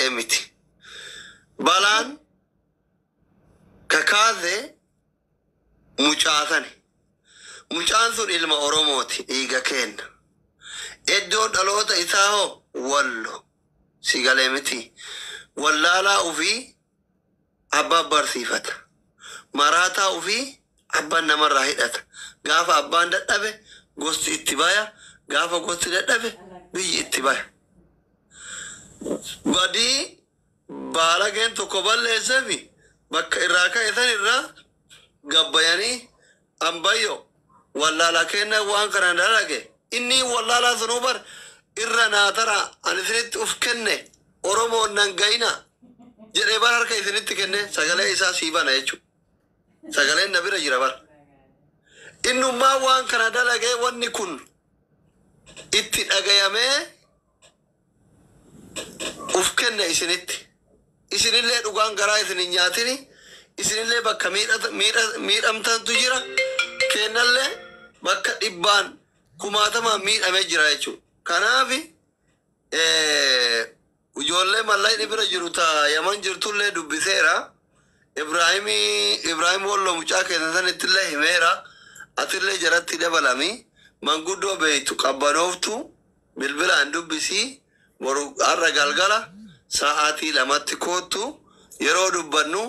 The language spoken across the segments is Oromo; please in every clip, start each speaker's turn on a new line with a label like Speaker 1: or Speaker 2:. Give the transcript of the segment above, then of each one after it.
Speaker 1: kaasee miti. Balaan kakaase mucaa sani. Mucaan sun ilma Oromooti, dhiiga keenna. Iddoon dhaloota isaa hoo Wallo. Si galee miti. Wallaalaa ofii abbaan barsiifata. Maraataa ofii abbaan namarraa hidhata. Gaafa abbaan dadhabe gosti itti baya. Gaafa gosti dadhabe biyyi itti baya. Badii baalageen tokko balleesseefi bakka irraa ka'e san irraa gabbayanii ambayyo wallaalaa kenna waan kana dalage inni wallaalaa sunuu bar irra naa tara ani isinitti uf kenne Oromoon nan gayina jedhee bar harka isinitti kenne sagalee isaa sii bana jechuudha. Sagaleen na bira jira bar. Innummaa waan kana dalagee wanni kun itti dhagayamee uf kenne isinitti. Isinillee dhugaan garaa isin hin nyaatini. Isinillee bakka miidhamtantu jira. Kennallee bakka dhibbaan kumaatamaan miidhamee jira jechuudha. Kanaaf ijoollee mallaqni bira jiru ta Yaman jirtullee dubbiseera. Ibrahim Wallo mucaa keessa sanittillee himeera. Atillee jaratti dabalami. Manguddoo beeytu qabbanooftu bilbilaan dubbisii boru har'a galgala sa'aatii 2tti koottu yeroo dubbannu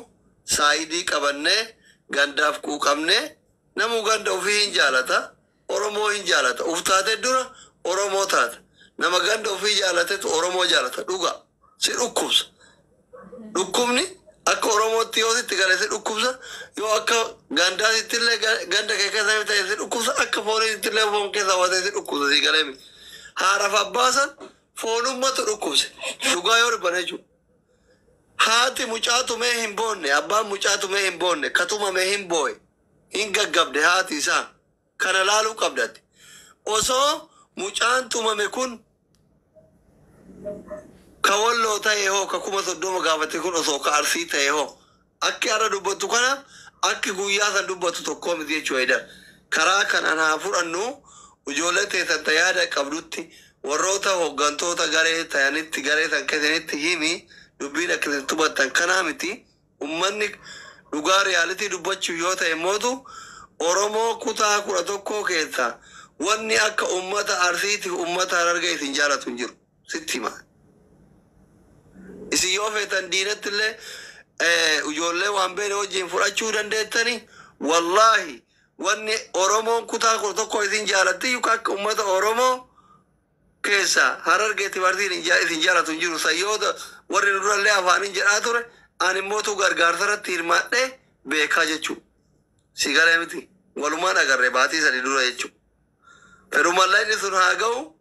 Speaker 1: saayidii qabannee gandaaf quuqamnee namuu ganda ofii hin jaalata. Oromoo hin jaalata. Uf taate dura Oromoo taata. Nama ganda ofii jaalatetu Oromoo jaalata. Dhuga si dhukkubsa. Dhukkubni akka Oromootti yoo sitti gale si dhukkubsa. Yoo akka gandaasitti illee ganda kee keessa ta'e si dhukkubsa. Akka fooniitti illee foon keessa hawwatee si dhukkubsa si galee miti. Haadhaaf abbaasan foonummatu dhukkubse. Dhugaa yoo dubban jechuudha. Haati mucaa tumee hin boonne, abbaan mucaa tumee hin boonne, ka tumame hin boo'e, hin gaggabde haati isaa. Kana laaluu qabdatti. Osoo mucaan tumame kun ka Walloo ta'e hoo, ka 30,000 gaafate kun osoo ka Arsii ta'e hoo, akki har'a dubbattu kana akki guyyaa san dubbatu tokkoo miti jechuudha. Karaa kanaan haa fudhannu ijoollee teessan ta yaada qabdutti warroota hooggantoota garee ta'anitti garee san keessanitti himi dubbiin akka isin tubattan kanaa miti. Ummanni dhugaa reality dubbachuu yoo ta'e mootu Oromoo kutaa 11 keessa wanni akka ummata Arsiitiif ummata Harargee isin jaalatu hin jiru. Sitti hima. Isin yoo feetan diinatti illee ijoollee waan beene wajjin fudhachuu dandeettani. Wallaahi wanni Oromoon kutaa 11 isin jaalatti yookaan akka ummata Oromoo keessa Harargeetti Arsiin isin jaalatu hin jiru. Sayyoota warri nu durallee afaaniin jedhaa ture ani immootu gargaarsa irratti hirmaadhee beekaa jechuudha. Si galee miti. Walumaan agarre baatii 3 dura jechuudha. Fedhumallaa inni sun haa ga'u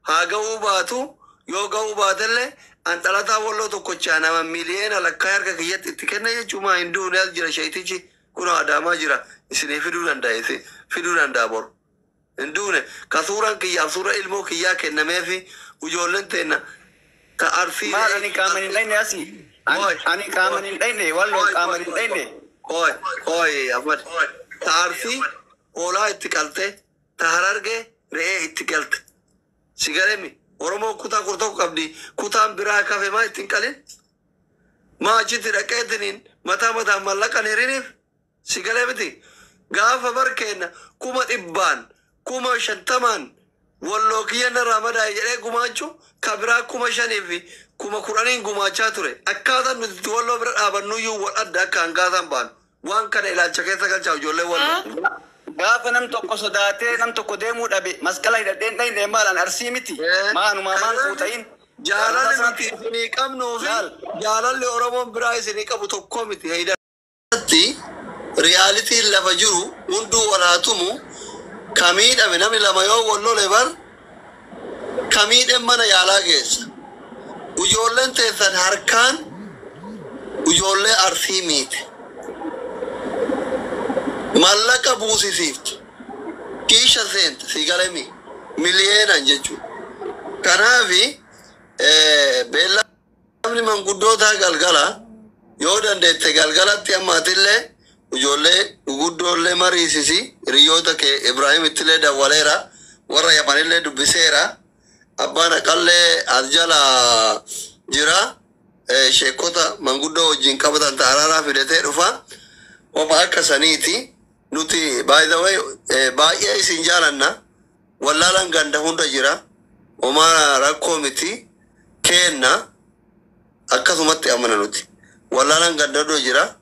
Speaker 1: haa ga'uu baatu yoo ga'uu baatellee an dhalataa Walloo tokkochaa nama miliyeena lakkaa harka kiyyatti itti kenna jechuudha. Hin duune as jira sheetichi kun Adaamaa jira isinii fiduu danda'a isin fiduu danda'a boru. Hin duune ka suuraan kiyyaaf suura ilmoo kiyyaa kennameefi ijoolleen teenna ta Arsii.
Speaker 2: Maal ani qaaman hin dhayne asii? Ani qaaman hin dhayne Walloo qaaman hin dhayne.
Speaker 1: Oi, oi, Ahmad. Ta Arsii hoolaa itti qalte, ta Harargee re'ee itti galte. Si galemi Oromoo kutaa 11 qabdi. Kutaan biraa kafe maa ittiin qalin? Maa achitti dhaqeetiniin mataa mataan mallaqan hiriniif? Si galee miti. Gaafa bar keenna 100,000 50,000 Walloo kiyya narraa madaa'e jedhee gumaachu ka biraa 5,000 fi 10,000 gumaachaa ture. Akkaataan nuti itti Walloo bira dhaabannuyyuu wal adda akka hangaasaan baanu. Waan kana ilaalcha keessa galchaa ijoollee Walloo.
Speaker 2: Gaafa nam tokko sodaatee nam tokko deemuu dhabe masqala hidhadhee hin dhayne maal an Arsii miti. Maanumaa maan kuuta'in.
Speaker 1: Jaalalli nuti isinii qabnuu fi jaalalli Oromoon biraa isinii qabu tokko miti. Heydar. Realityn lafa jiru hunduu wal haa tumu ka miidhame namni lama yoo wal lole bar ka miidhen mana yaalaa geessa ujoolleen teessan harkaan ujoollee Arsii miite mallaqa buusisiifte kiisha seente sii galemi miliyeenan jechuu kanaafi beellamni manguddootaa galgala yoo dandeette galgalatti amma atillee ijoollee guguddoollee mariisisi hiriyoota kee Ibrahim ittillee dawwaleera warra Yamanillee dubbiseera abbaan haqallee as jala jira. Sheekota manguddoo wajjin qabatan ta araaraa fidatee dhufa. Qofa akka saniiti nuti, by the way, baay'ee isin jaalanna. Wallaalaan ganda hunda jira. Homaa rakkoo miti. Keenna akkasumatti amana nuti. Wallaalaan ganda hunda jira.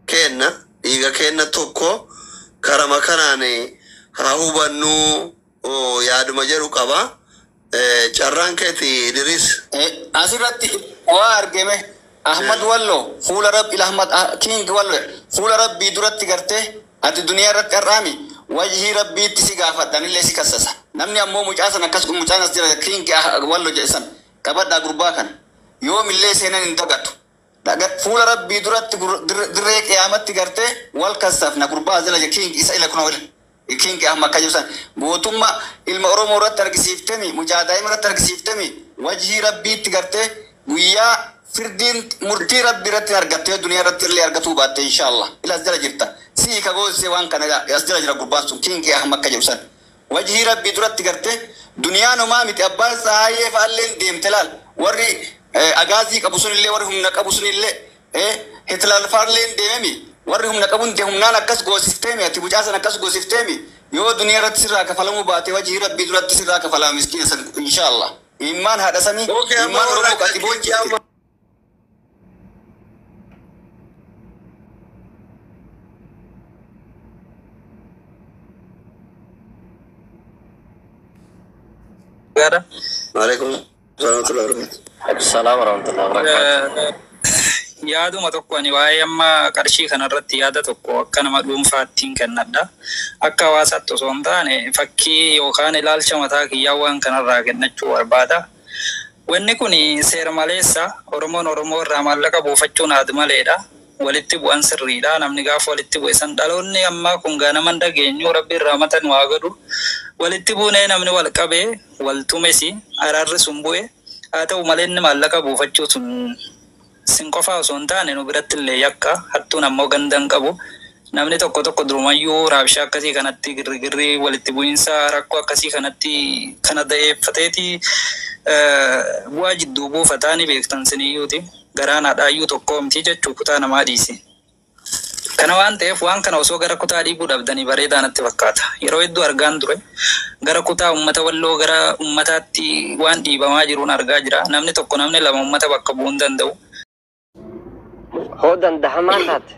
Speaker 1: Keenna dhiiga keenna tokko karama kanaan haa hubannuu yaaduma jedhu qaba. Carraan keeti, Idris.
Speaker 2: Asirratti waa argame. Ahmad Wallo fuula Rabbi, Ahmad King Wallo, fuula Rabbii duratti gartee ati duniyaa irratti har'aami wajhii Rabbiitti si gaafadhanillee si kassasa. Namni ammoo mucaa san akkas, mucaan as jira, King Wallo jedhe san qabadhaa. Gurbaa kana yoomillee seenan hin dagatu. Fuula Rabbii duratti dirree qiyaamatti gartee wal kassafna. Gurbaa as jala, King isa ila kuna King Ahmad kayyuu san gootummaa ilma Oromoo irratti argisiiftemi, mucaa daa'ima irratti argisiiftemi, wajhii Rabbiitti gartee guyyaa firdiin murtii Rabbi irratti argattee duniyaa irratti illee argatuu baatte, inshallah. Ila as jala jirta, sii ka goosise waan kana as jala jira. Gurbaan sun King Ahmad kayyuu san wajhii Rabbii duratti gartee duniyaan homaa miti. Abbaan sahaayyee fa'allee deemte laal, warri agaazii qabu sunillee, warri humna qabu sunillee, Hitler fa'allee deememi, warri humna qabu humnaan akkas goosifteemi. Ati mucaa san akkas goosifteemi, yoo duniyaa irratti sirraa kafalamuu baate wajhii Rabbii duratti sirraa kafalama, miskiina san, inshallah. Immaan haadha sanii
Speaker 1: Okay, amma
Speaker 2: immaan
Speaker 1: warra
Speaker 2: Oromoo ati boochifte.
Speaker 3: Gara.
Speaker 1: Waalaikum salaam wa rahmatullahi.
Speaker 4: Salaam warahmatullahi wabarakatuh.
Speaker 3: Yaaduma tokko ani waa'ee amma qarshii kanarratti yaada tokko akka nama dhuunfaattiin kennadha. Akka hawaasaatti osoo hin taane fakkii yookaan ilaalcha mataa kiyyaa waan kanarraa kennachuu barbaada. Wanni kun seera maleessa. Oromoon Oromoo irraa maallaqa buufachuun aad maleedha. Walitti bu'an sirriidha. Namni gaafa walitti bu'e san dhaloonni ammaa kun ganama hin dhageenyu, Rabbi irraa mata nu haa godhu. Walitti buunee namni wal qabee wal tumesi araarri sun bu'e. Haa ta'u malee inni maallaqa buufachuu sun sin qofaa osoo hin taane nu biratti illee yakka. Hattuun ammoo ganda hin qabu. Namni tokko tokko durumayyuu raabshaa akkasii kanatti, girrigirrii walitti bu'iinsa rakkoo akkasii kanatti kana da'eeffateeti bu'aa jidduu buufataa ni beektan siniyyuuti. Garaan haadhaayyuu tokko miti jechuu kutaa namaa dhiisi. Kana waan ta'eef waan kana osoo gara kutaa dhiibuu dhabdanii bareedaa natti fakkaata. Yeroo hedduu argaan ture gara kutaa uummata Walloo gara uummataatti waan dhiibamaa jiruun argaa jira. Namni tokko, namni lama uummata bakka bu'uu hin danda'u.
Speaker 4: Hoo dandahamaa taate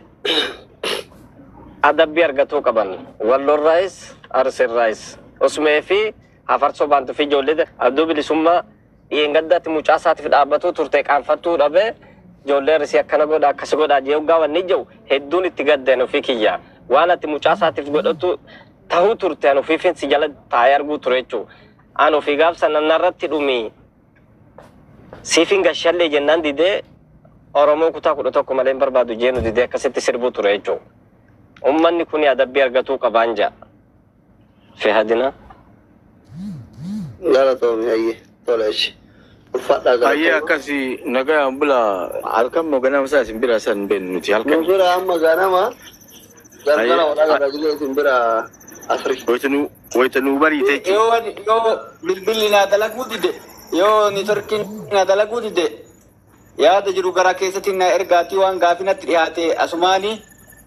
Speaker 4: adabbii argatuu qaban. Wallorraayis Arsirraayis. Usmee fi hafarsoo baantuu fi ijoollee abduu bilisummaa dhiyeenggaddaatti mucaa isaatiif dhaabbatuu turte qaanfattuu dhabee ijoollee Arsii akkana godha akkas godha jee hoggaa wanni jiru hedduun itti gaddeen ofii kiyya. Waan ati mucaa isaatiif godhatu tahuu turte an ofiifin si jala taa'ee arguu ture jechuudha. An ofii gaafsa nannarratti dhumi siifin gashallee jennaan didee Oromoo kutaa 11 malee hin barbaadu jeenu didee akkasitti sirbuu ture jechuudha. Uummanni kun adabbii argatuu qabaan ja'a. Fi hadina.
Speaker 1: Galatoomi, ayyee tola ishi. Ulfaadhaa,
Speaker 5: Ayyee.
Speaker 1: Galatoomi.
Speaker 5: Akkasii nagaan bula. Halkan moo ganama isaa isin bira san beeknu nuti
Speaker 1: Nu
Speaker 5: halkan.
Speaker 1: bira amma ganama galgala
Speaker 5: Ayyee.
Speaker 1: walaa gara isin bira asri.
Speaker 5: Wayita nuu bariite jechuudha.
Speaker 2: Yoo bilbilli naa dalaguu dide, yoo networkiin naa dalaguu dide, yaada jiru gara keessatti na ergaatii waan gaafinatti dhiyaate asumaani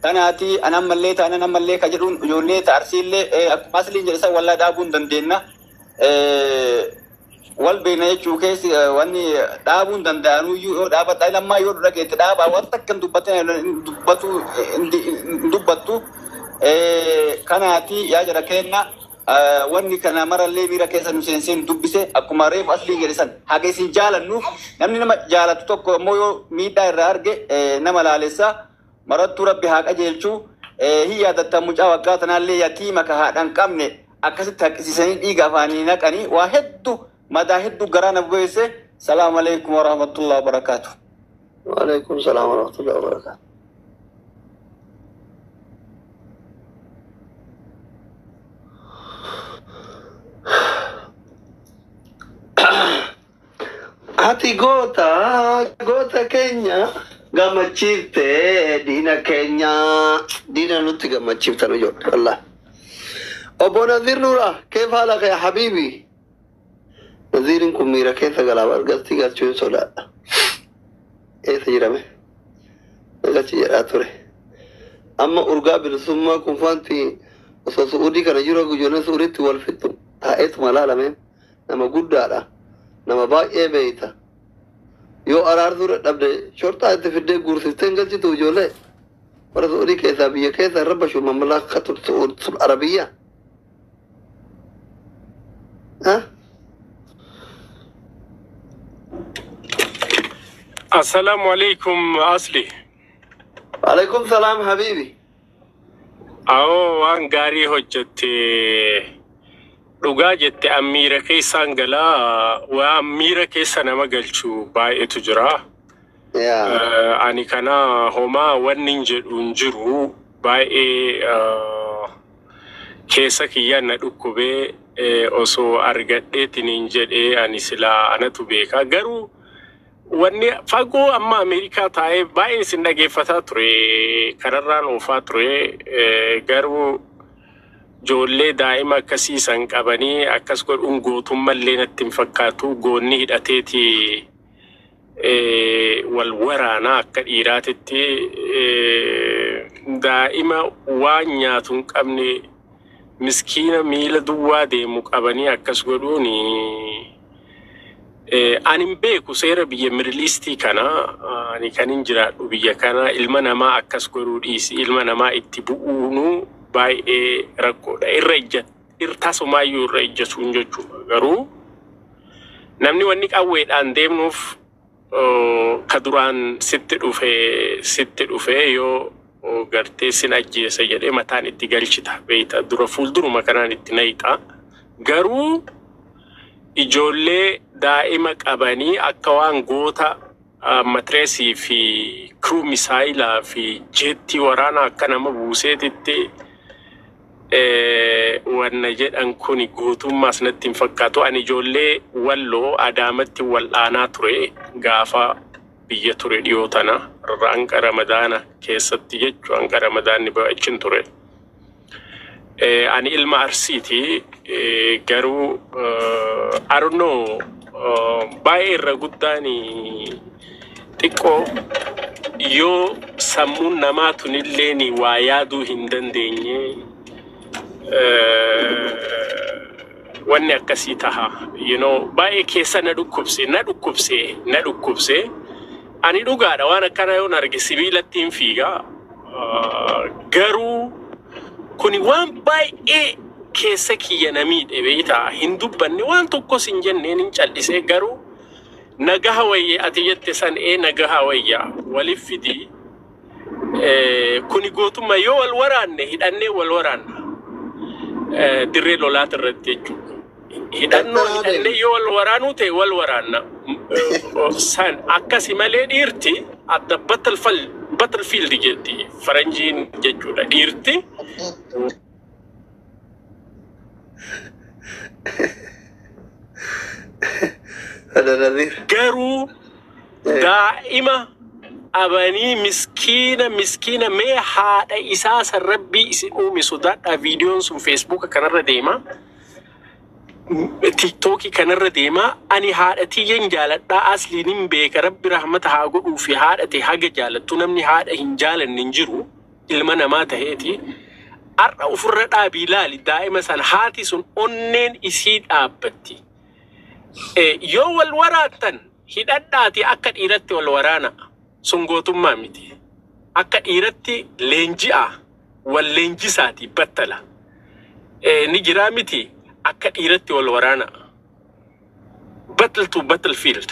Speaker 2: tanaati. An ammallee taanan ammallee ka jedhuun ijoollee ta Arsiillee akkuma asliin jedhe san wallaa dhaabuu hin dandeenna. Wal beekna jechuu keessi wanni dhaabuu hin danda'anuyyuu yoo dhaabadha lammaa yoo dhageette dhaabaa waan takka hin dubbatin hin dubbatu hin dubbattu. Kanaati yaa jara kenna, wanni kana marallee miira keessa nu seensee nu dubbise akkuma reefu asliin jedhe san haga isin jaalannuuf namni nama jaalatu tokko immoo yoo miidhaa irraa arge nama laalessa marattuu Rabbi haa qajeelchuu. Hin yaadattan mucaa waggaa tanaallee yatiima ka haadha hin qabne akkasitti haqqisiisanii dhiiga afaanii naqanii waa hedduu madaa hedduu garaa na bu'eesse. Salaamu alaikum warahmatullahi wabarakaatu.
Speaker 1: Waalaikum salaam warahmatullahi wabarakatuh. Ati goota, goota keenya gammachiifte diina keenya, diina nutti gammachiiftan ijoollee wallah. Obbo Naziir Nuura, keef haala kee habiibi? Naziirin kun miira keessa galaa argatti galchuu hin sodaadha. Keessa jirame nagachi jedhaa ture. Amma urgaa bilisummaa kun faanti osoo Su'uudii kana jiru ijoolleen Su'uudiitti wal fixxu taa'eetuma laalame. Nama guddaadha, nama baay'ee beeyta. Yoo araarsuu dadhabde shorxaa itti fiddee guursiftee hin galchitu. Ijoollee warra Su'uudii keessaa biyya keessa rabashu mamlakatu Su'uud Arabiyyaa. Ha?
Speaker 6: Assalamu alaikum, Asli.
Speaker 1: Alaikum salam, habibi.
Speaker 6: Awoo, waan gaarii hojjette, dhugaa jette. An miira keessaan galaa, waan miira keessa nama galchu baay'eetu jira.
Speaker 1: Yaa.
Speaker 6: Ani kana homaa wanni hin jedhu hin jiru, baay'ee keessa kiyya na dhukkubee, osoo argadheetiin hin jedhee ani silaa anatu beeka. Garuu wanni fagoo amma Ameerikaa taa'ee baay'ee isin dhageeffataa ture, kararraan oofaa ture, garuu ijoollee daa'ima akkasii san qabanii akkas godhuun gootummallee natti hin fakkaatu. Goonni hidhateeti wal waraanaa akka dhiiraatitti. Daa'ima waan nyaatu hin qabne, miskiina miila duwwaa deemu qabanii akkas godhuun, ani hin beeku seera biyya Middle Eastii kana. Ani kan hin jiraadhu biyya kana, ilma namaa akkas godhuu dhiisi, ilma namaa itti bu'uunu baay'ee rakkoodha. Irra ejja tasumaayyuu irra ejjatuun jechuudha. Garuu namni wanni qawweedhaan deemnuuf ka duraan sitti dhufe yoo gartee sin ajjeesa jedhee mataan itti galchita beeyta, dura fuulduruma kanaan itti nayixa. Garuu ijoollee daa'ima qabanii akka waan goota matireesii fi kiruu misaayilaa fi jeettii waraanaa akka nama buuseetitti wanna jedhan kuni gootummaas natti hin fakkaatu. Ani ijoollee Walloo Adaamatti wal'aanaa ture gaafa biyya ture dhiyoo tana hanqa Ramadaana keessatti jechuu, hanqa Ramadaanni ba'achin ture. Ani ilma Arsiiti, garuu I don't know, baay'ee irra guddaan xiqqoo yoo sammuun namaa tunilleen waa yaaduu hin dandeenye, wanni akkasii taha. Baay'ee keessa na dhukkubse, na dhukkubse, na dhukkubse. Ani dhugaadha, waan akkana yoon arge sibiilatti hin fiiga. Garuu kuni waan baay'ee keessa kiyya na miidhe beektaa, hin dubbanne, waan tokkos hin jenneen, hin cal'ise. Garuu nagaha wayya ati jette san, ee, nagaha wayya walif fidi. Kuni gootummaa yoo wal waraanne hidhannee wal waraanna. Dirree lolaati irratti jechuudha. Hidhannoo
Speaker 1: Akkanaa
Speaker 6: hidhannee
Speaker 1: deemu.
Speaker 6: yoo wal waraanuu ta'e wal waraanna. San akkasi malee dhiirti adda battlefield jetti faranjiin jechuudha dhiirti.
Speaker 1: Adadadiir.
Speaker 6: Garuu daa'ima abanii miskiina miskiina, mee haadha isaa san Rabbii isin uume sodaadhaa. Viidiyoon sun Feesbuuka kanarra deema. Tiiktookii kanarra deema. Ani haadha tiyyan jaaladhaa, asliin hin beeka, Rabbi rahmata haa godhuu fi haadha ta'e haga jaalattu namni haadha hin jaalanne hin jiru ilma namaa taheeti. Har'a ofirra dhaabii ilaali daa'ima san, haati sun onneen isii dhaabbatti. Yoo wal waraantan hidhadhaati akka dhiiratti wal waraana, sun gootummaa miti. Akka dhiiratti leenji'a, wal leenjisaati battala. Ni jiraa miti, akka dhiiratti wal waraana. Battle to battlefield.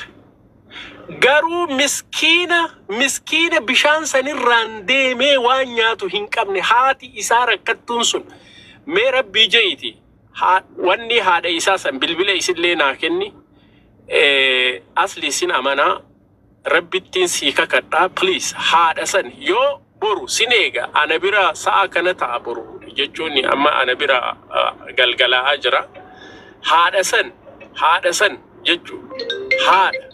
Speaker 6: Garuu miskiina miskiina bishaan sanirraan deemee waan nyaatu hin qabne, haati isaa rakkattuun sun, mee Rabbii je'iti wanni haadha isaa san bilbila isillee naa kenni. Asli isin amanaa, Rabbittiin sii kakadhaa, please, haadha san yoo boru sin eega, ana bira sa'a kana ta'a boru jechuun amma ana bira galgalaa'aa jira. Haadha san, haadha san jechuu, haadha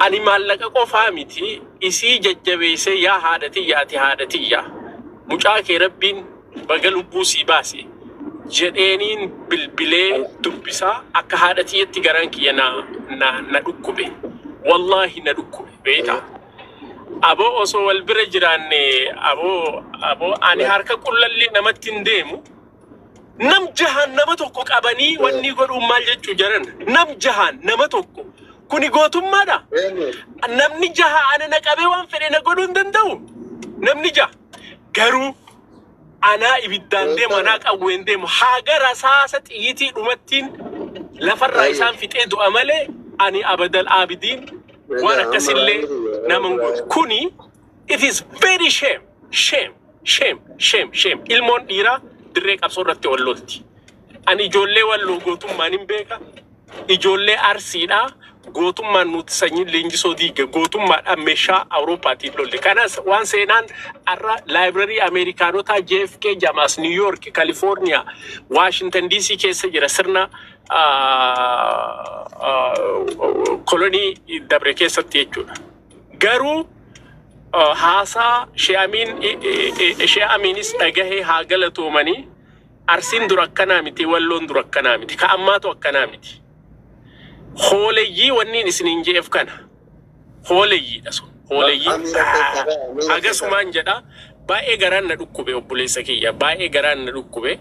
Speaker 6: ani maallaqa qofaa miti, isii jajjabeessee, yaa haadha tiyya, ati haadha tiyya, mucaa kee Rabbiin baga lubbuu sii baase jedheeniin bilbilee dubbisaa. Akka haadha tiyyatti garaan kiyya na dhukkube, wallaahi na dhukkube beektaa. Aboo, osoo wal bira jiraanne, aboo, aboo, ani harka qullallee namatti hin deemu. Nam jahaan nama tokko qabanii wanni godhuun maal jechuu jaran? Nam jahaan nama tokko. Kuni gootummaadha. Namni jaha ana na qabee waan fedhe na godhuu hin danda'u. Namni jaha. Garuu anaa ibiddaan deemu, anaa qawween deemu, haga rasaasa xiyyitii dhumattiin lafarraa isaan fixee du'a malee ani abadal aabidiin waan akkasillee nama hin godhu. Kuni it is very shame, shame, shame, shame, shame. Ilmoon dhiiraa dirree qabsoo irratti wal lolti. Ani ijoollee Walloo gootummaan hin beeka. Ijoollee Arsiidhaa gootummaan nuti sanyiin leenjisoo diiga gootummaadhaan meeshaa Awurooppaatiin lolle. Kanas waan seenaan har'a library Ameerikaanotaa JFK jamaas New York, California, Washington DC keessa jira, sirna kolonii dabre keessatti jechuudha. Garuu haasaa Shee Amiinis dhagahee haa galatoomanii. Arsiin dura akkanaa miti, Walloon dura akkanaa miti, ka ammaatu akkanaa miti. Hooleyyii wanniin isiniin je'eef kana. Hooleyyiidha sun. Hooleyyii. Agasumaan jedha. Baay'ee garaan na dhukkube, obboleessa kiyya. Baay'ee garaan na dhukkube.